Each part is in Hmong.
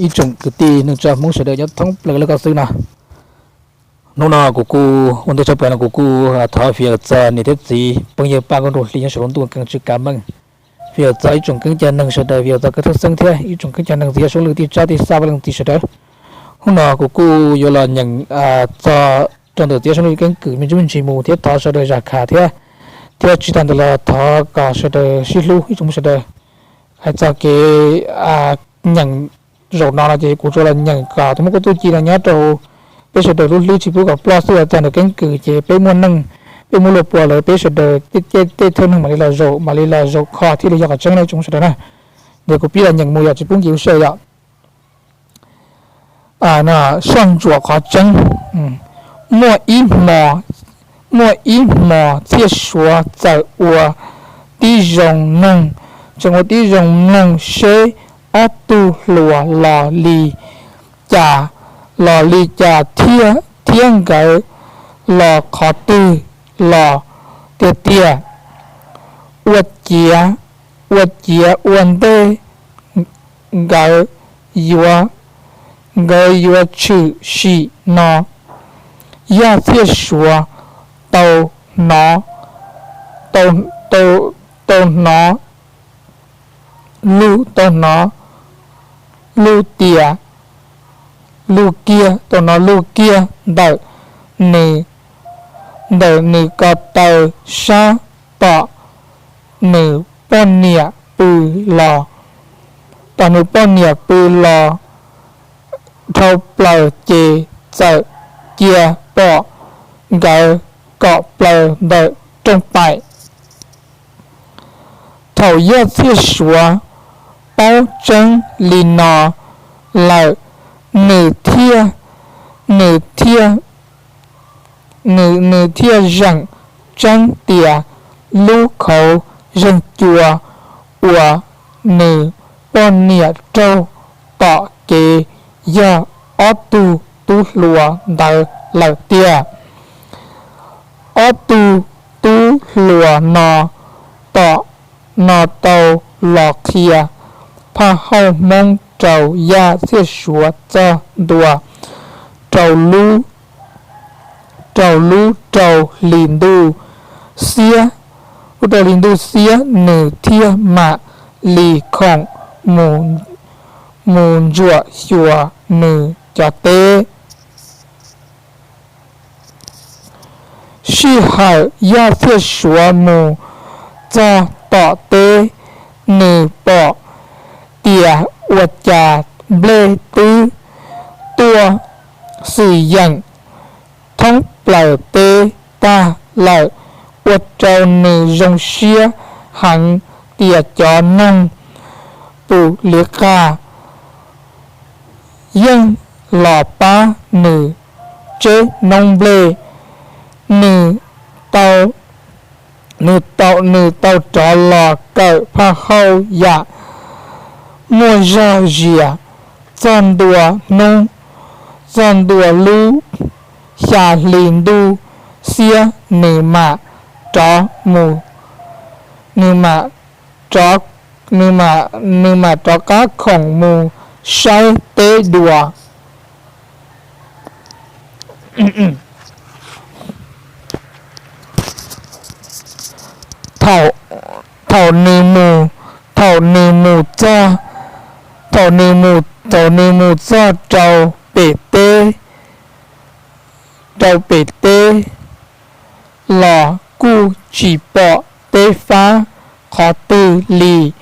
Ib tsoom kwv tij neej tsa Hmoob sawv daws nyob thoob plaws lub koj xwb no, hnub no kuv kuj ua ntej tshaj plaws no kuv kuj thov fiv txog niam thiab txiv phooj ywg Paj Nkauj Nraug Hli nyob saum lub ntuj keeb tsw ka meej, fiv txog ib tsoom keeb cag neeg sawv daws, fiv txog koj thawj xeeb thiab ib tsoom keeb cag neeg txiv yawg Soob Lwj Tij Tsab Tij Xaj Vaj Leej Txiv sawv daws. Hnub no kuv kuj yuav los nyeem txog rau ntawm txiv yawg Soob Lwj keeb kwm me ntsis me ntsis mus thiab thov sawv daws zam kham thiab, thiab tsis tag ntawd los thov kom sawv daws sib hlub ib tsoom Hmoob sawv daws. Hais txog kev nyeem zaum no no ces kuv tsuas los nyeem kom tus Hmoob Kub Tub Ci no nyob rau peb sawv daws lub hlwb tsis pub kom ploj xwb, txog nws keeb kwm ces peb muaj neej, peb muaj luag pua lawm peb sawv daws tej thawj neeg mam li los zaum, mam li los zaum kho thiaj li yog qhov tseeb na ib tsoom Hmoob sawv daws na. Ces kuv pib los nyeem mus yom, tsis pub nkim lub sij hawm yom. Soj ntsuam qhov tseeb. Muaj ib hmo, muaj ib hmos Txhiaj Suav txawm ua tib zoo mloog, tseem ua tib zoo mloog seb ob tug hluas los li cas, los li cas thiab, thiab nkawd los qhov twg los tiag tiag. Ua ciav, ua ciav ua ntej nkawd yuav, nkawd yuav tshwm sim no, yog Txhiaj Suav tau hnov, tau, tau hnov lug, tau hnov lug tias, lug kiag, tau hnov lug kiag ntawm nws, ntawm nws ko taw sab tom nws poj niam pw los, tom nws poj niam pw los dhau plaws ces txawm cia pom nkawd kom plaws ntawm rooj paim. Thaum yog Txhiaj Suav paub tseeb li no lawm, nws thiaj, nws thiaj, nws, nws thiaj zeem tseeb tias lub khauv zeeg cua uas nws poj niam raug tom kev yog ob tug tub hluas ntawd lawm tiag. Ob tug tub hluas no tom no tau los qhia phaj hauj Hmoob rau yog Txhiaj Suav txog ntua rau lub, rau lub rau hli ntuj xiab, lub rau hli ntuj xiab nws thiaj mam li khoom mus ntsuam xyuas nws cov teb. Sij hawm yog Txhiaj Suav mus txog tom teb, nws pom tias ua cas nplej twb tuaj xwm yeem thoob plaws teb tag lawm, ua rau nws zoo siab heev tias cov noog pum li qaj yeej los pab nws tseb noob nplej. Nws tau, nws tau, nws tau rov los kawm phaj hauj yam muaj zog zias txog ntua hnub, txog ntua lub xya hli ntuj xiab nws mam rov mus, nws mam rov, nws mam, nws mam rov qab khoom mus saib teb dua. Thaum, thaum nws mus, thaum nws mus txog, thaum nws mus, thaum nws mus txog rau pem teb, rau pem teb los kuj tsis pom teb fab qhov twg li.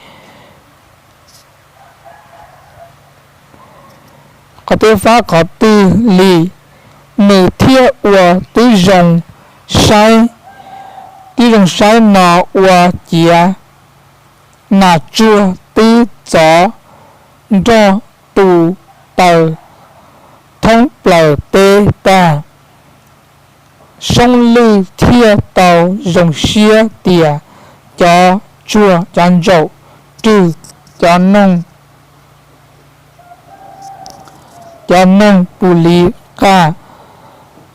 Qhov teb fab qhov twg li, nws thiaj ua tib zoo saib, tib zoo saib no ua ciav nas tsuag twb txov nroj tu taws thoob plaws teb tag. Soob Lwj thiaj tau zoo siab tias cov tsuag cov ntsaum rwg, cov noog, cov noog pum li qaj,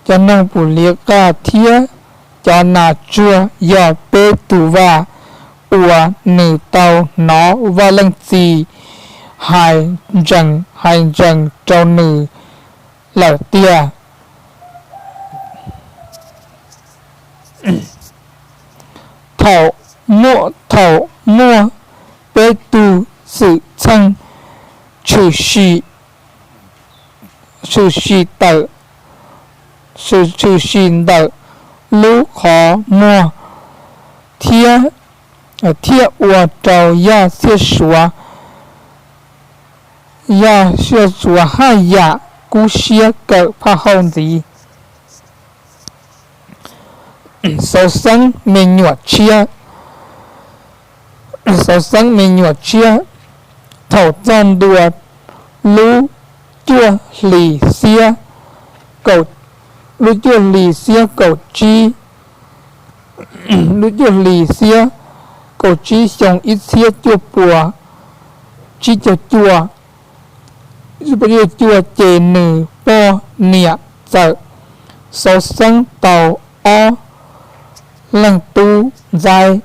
cov noog pum li qaj thiab cov nas tsuag yog peb tus vaj uas nws tau hnov Vaj Leej Txiv hais ntsees hais ntsees rau nws lawm tiag. Thaum muaj peb tug xwm txheej tshwm sim tawm tshwm sim ntawm lub qhov muag thiab ua rau Yaj Txhiaj Suav, Yaj Txhiaj Suav haj yam kub siab kawm Phaj Hauj ntxiv. Xauv Xeeb me nyuam tshiab. Xauv Xeeb me nyuam tshiab. Thaum txog ntua lub cuaj hlis xiab, lub cuaj hlis xiab kaum tsib, lub cuaj hlis xiab kaum tsib xyoo ib txhiab cuaj puas tsib caug cuaj, cuaj ces nws poj niam txawm xauv xeeb tau ob leeg tub ntxaib.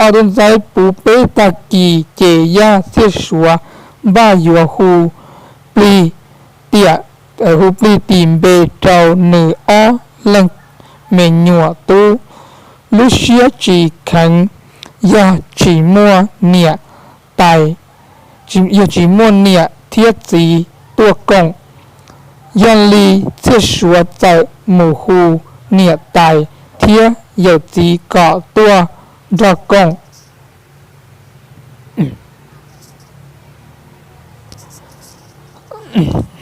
Ob tub ntxaib puv peb tag kis ces Yaj Txhiaj Suav npaj yuav hu plig tiam, hu plig tis npe rau nws ob leeg me nyuam tub. Lub siab tsis kheev, yog tsis muaj niam tais, yog tsis muaj niam thiab txiv tuaj koom. Yog li Txhiaj Suav txawm mus hu niam tais thiab yawm txiv kom tuaj nrog koom.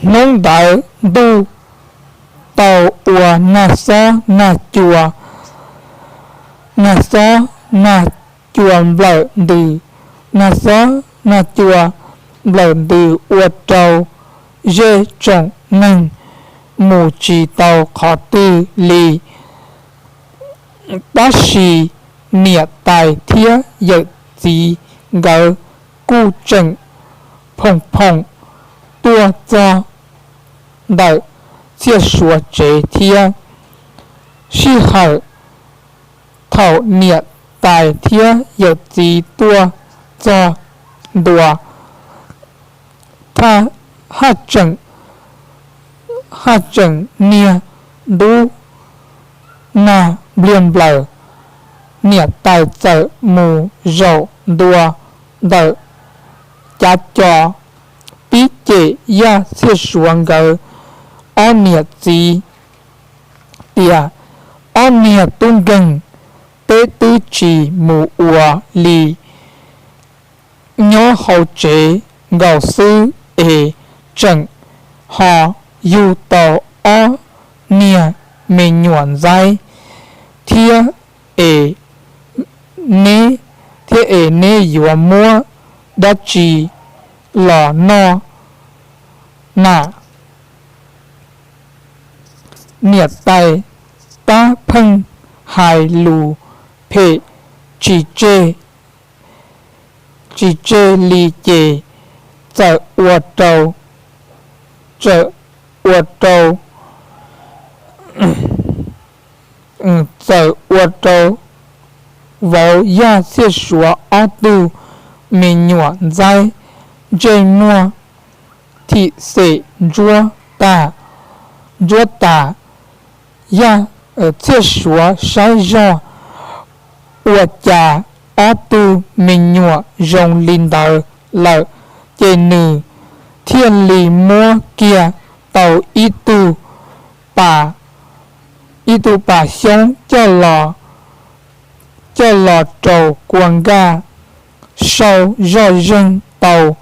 Hnub ntawd ntuj tau ua nag xob nag cua, nag xob nag cua nplawm ntws, nag xob nag cua nplawm ntws ua rau zej tsoom neeg mus tsis tau qhov twg li. Tab sis niam tais thiab yawm txiv nkawd kuj tseem phoom phoom tuaj txog ntawm Txhiaj Suav tsev thiab. Sij hawm thaum niam tais thiab yawm txiv tuaj txog ntua, haj tseem, haj tseem niag ntub nag npliag nplaws. Niam tais txawm mus zaum ntua ntawm cav co pib cem Yaj Txhiaj Suav nkawd ob niam txiv tias, ob niag tub nkeeg, peb twb tsis mus ua li nyob hauv tsev nkaus xwb es tseem ho yug tau ob niag me nyuam ntxaib thiab es neb, thiab es neb yuav muab dab tsi los noj na? Niam tais tab pheej hais lus phem tsis tseg, tsis tseg li ces txawm ua rau, txawm ua rau, txawm ua rau vauv Yaj Txhiaj Suav ob tug me nyuam ntxaib ntsej muag thim xem ntsuab tas, ntsuab tas. Yaj Txhiaj Suav saib zog, ua cas ob tug me nyuam zoo li ntawd lawm, ces nws thiaj li muab kiag tau ib tug pas, ib tug pas xyoob coj los, coj los rau kua nkaj, sau zoj zeeg tau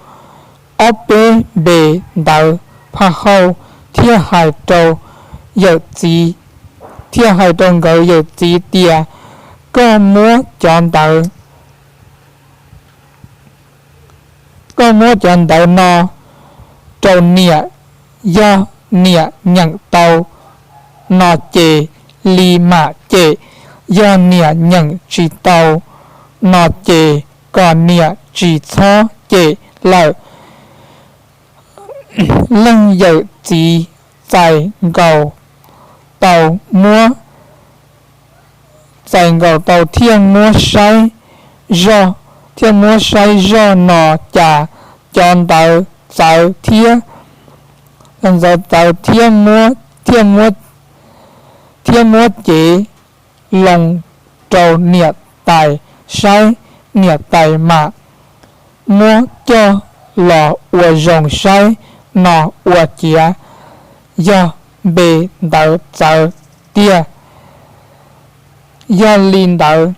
ob peb npe ntawv phaj hauj thiab hais rau yawm txiv, thiaj hais rau nkawd yawm txiv tias, koj muab cov ntawv, koj muab cov ntawv no rau niam, yog niam nyeem tau no ces li mam cem, yog niam nyeem tsis tau no ces kom niam tsis txhob cem lawm. Leej yawm txiv txais nkaus tau muab, txais nkaus tau thiaj muab saib zoj, thiaj muab saib zoj no cas cov ntawd txawv thiab, ntawd txawv thiab muab, thiab muab, thiab muab cev loo rau niam tais saib, niam tais mam muab coj los ua zoo saib no ua ciav yog npe ntawd txawv tiag. Yog li ntawd,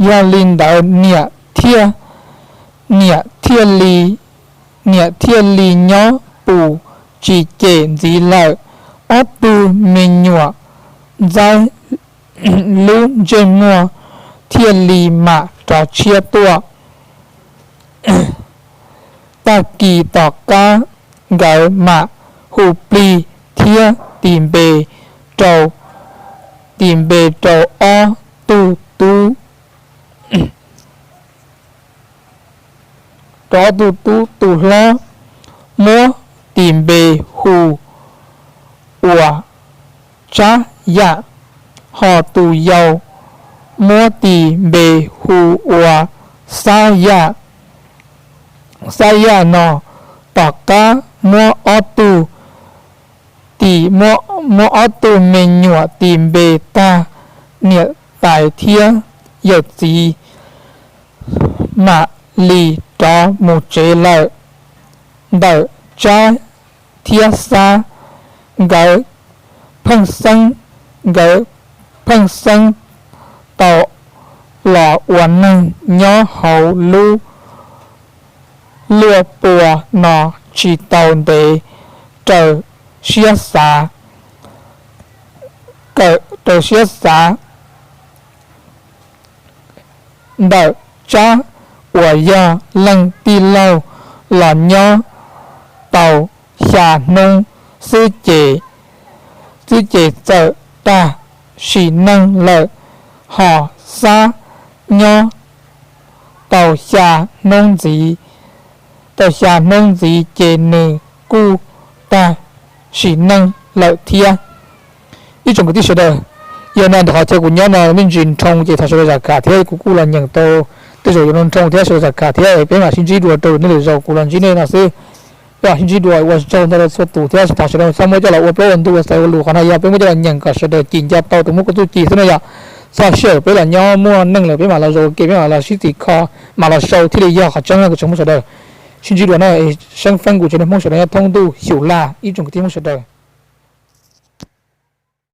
yog li ntawd niam thiaj, niam thiaj li, niam thiaj li nyob pus tsis cem ntxiv lawm. Ob tug me nyuam ntxaib lub ntsej muag thiaj li mam rov tshiab tuaj. Tag kis tom qab nkawd mam hu plig thiab tis npe rau, tis npe rau ob tug tub, rau ob tug tub. Tus hlob muab tis npe hu ua Tsab Yaj, ho tus yau muab tis npe hu ua Xab Yaj, Xab Yaj no. Tom qab muab ob tug tis, muab ob tug me nyuam tis npe tag, niam tais thiab yawm txiv mam li rov mus tsev lawm. Ntawm Tsab thiab Xab nkawd pheej xeeb, nkawd pheej xeeb tau los ua neeg nyob hauv lub luaj pua no tsis tau ntev. Raws siab xav, raws siab xav, ntawm Tsab uas yog leej tij laug los nyob tau xya hnub xwb ces, xwb ces txawm tag sim neej lawm, ho Xab nyob tau xya hnub ntxiv, tau xya hnub ntxiv ces nws kuj tag sim neej lawm thiab. Ib tsoom kwv tij sawv daws, yog no ntawm qhov chaw kuv nyob no me ntsis nroo ces thov sawv daws zam kam thiab, kuv kuj los nyeem tau tej zaum yuav nroo thiab, sawv daws zam kam thiab. Peb mam sib ntsib dua rau nej lwm zaus, kuv los ntsib nej no xwb. Peb mam sib ntsib dua, ua tsaug ntau rau txhua tus thiab thov sawv daws txhob muab coj los ua plaub ua ntug ua xaiv ua lus, qhov no yog peb muab coj los nyeem kom sawv daws cim nco tau tus muaj kuv txuj ci xwb no yom. Txog sij hawm peb los nyob muaj neej lawm peb mam los zoo ua ke, peb mam los sib txim kho, mam los sau thiaj li yog qhov tseeb no kuv tsoom Hmoob sawv daws. Sib ntsib dua no, seeb feeb kuv tsev neeg Hmoob sawv daws nyob thoob ntuj xyum laj ib tsoom kwv tij Hmoob sawv daws.